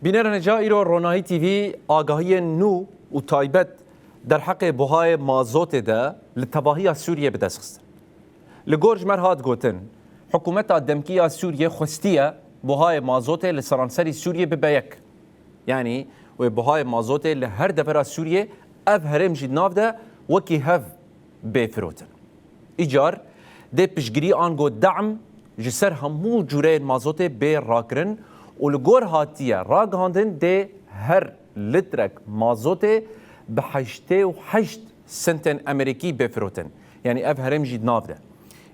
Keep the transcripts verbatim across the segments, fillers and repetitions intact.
Bînerên ca, îro Ronahî T V agahiyên nû û taybet derheqê buhayê mazotê de li tevahiya Sûriyê bi dest xistin. Li gor ji me re hat gotin, hikûmeta demkî ya Sûriyê xwestiye buhayê mazotê li seranserî Sûriyê bibe yek. Yanî wê buhayê mazotê li her devera Sûriyê, ev herêm jî di nav de, wekî hev bê firotin. Îcar dê piştgirî ango de'm ji ser hemû cûreyên mazotê bê rakirin û li gor hatiye ragihandin dê her litrek mazotê bi heştê û heşt sentên Amerîkî bê firotin. Yanî ev herêm jî di nav de.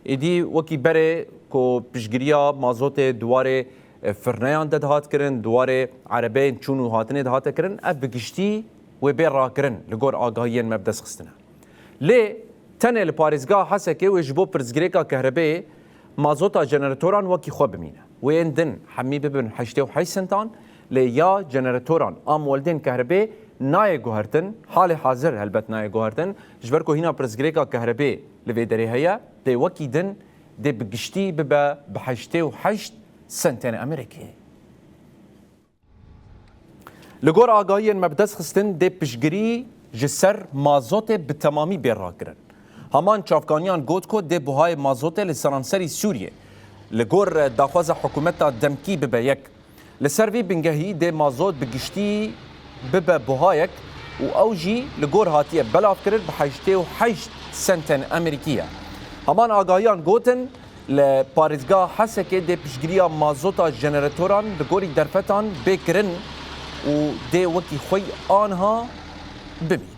Êdî wekî berê ku piştgiriya mazotê di warê, e, firneyan de dihat kirin, di warê erebeyên çûn û hatinê dihate kirin, ev bi giştî wê bê rakirin li gor agahiyên me bi dest xistine. Lê tenê li parêzgeha Hesekê wê ji bo pirsgirêka kehrebeyê mazota jeneratoran wekî xwe bimîne. Wê yên din hemî bibin heştê û heşt sentan, lê ya jeneratoran a moldên kehrebê nayê guhertin, halê hazir helbet nayê guhertin, ji ber ku hîna pirsgirêka kehrebê li vê derê heye, dê wekî din dê bi giştî bibe bi heştê û heşt sentên Amerîkî. Li gor agahiyên me bi dest xistin, dê piştgirî ji ser mazotê bi temamî bê rakirin. Heman çavkaniyan got ku dê buhayê mazotê li seranserî Sûriyê li gor daxwaza hikûmeta demkî bibe yek. Li ser vî bingehî dê mazot bi giştî bibe buhayek û ew jî li gor hatiye belavkirin bi heştê û heşt sentên Amerîkî ye. Heman agahiyan gotin, li parêzgeha Hesekê dê piştgiriya mazota jeneratoran li gorî derfetan bê kirin û dê wekî xwe yî aniha bimîne.